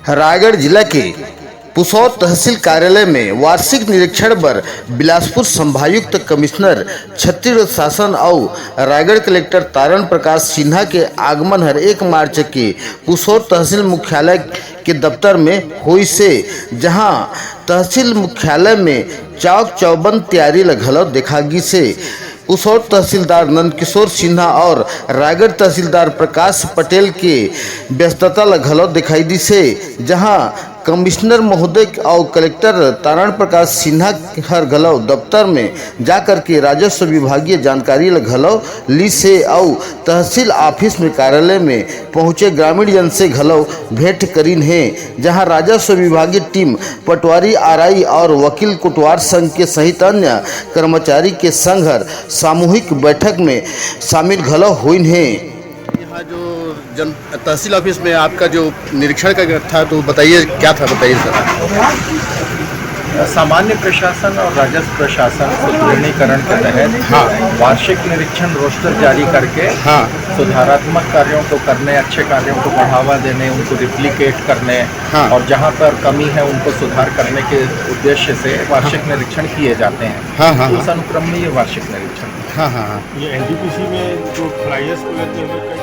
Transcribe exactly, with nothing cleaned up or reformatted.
रायगढ़ जिला के पुसौर तहसील कार्यालय में वार्षिक निरीक्षण बर बिलासपुर संभायुक्त कमिश्नर छत्तीसगढ़ शासन अउ रायगढ़ कलेक्टर तारण प्रकाश सिन्हा के आगमन हर एक मार्च के पुसौर तहसील मुख्यालय के दफ्तर में होइसे, जहां तहसील मुख्यालय में चाक चौबंद तैयारी ल घलो देखा गिसे। पुसौर तहसीलदार नंदकिशोर सिन्हा और रायगढ़ तहसीलदार प्रकाश पटेल के व्यस्तता ल घलो दिखाई दिसे, जहां कमिश्नर महोदय अउ कलेक्टर तारण प्रकाश सिन्हा हर घलो दफ्तर में जाकर के राजस्व विभागीय जानकारी ल घलो लिसे अउ तहसील ऑफिस में कार्यालय में पहुंचे ग्रामीण जन से घलो भेंट करिन हे, जहां राजस्व विभागीय टीम पटवारी आरआई और वकील कोटवार संघ के सहित अन्य कर्मचारी के संघ हर सामूहिक बैठक में शामिल घलो होइन हे। यहाँ जो जन तहसील ऑफिस में आपका जो निरीक्षण का था, तो बताइए, क्या था, बताइए सर। सामान्य प्रशासन और राजस्व प्रशासन सुदृढ़ीकरण के तहत हाँ। वार्षिक निरीक्षण रोस्टर जारी करके हाँ। सुधारात्मक कार्यों को करने, अच्छे कार्यों को बढ़ावा देने, उनको रिप्लिकेट करने हाँ। और जहाँ पर कमी है उनको सुधार करने के उद्देश्य से वार्षिक हाँ। निरीक्षण किए जाते हैं। हाँ, हाँ, उस हाँ। अनुक्रम में ये वार्षिक निरीक्षण। हाँ, हाँ, हाँ। ये एनटीपीसी में जो फ्लाइयर्स को लेते हुए कई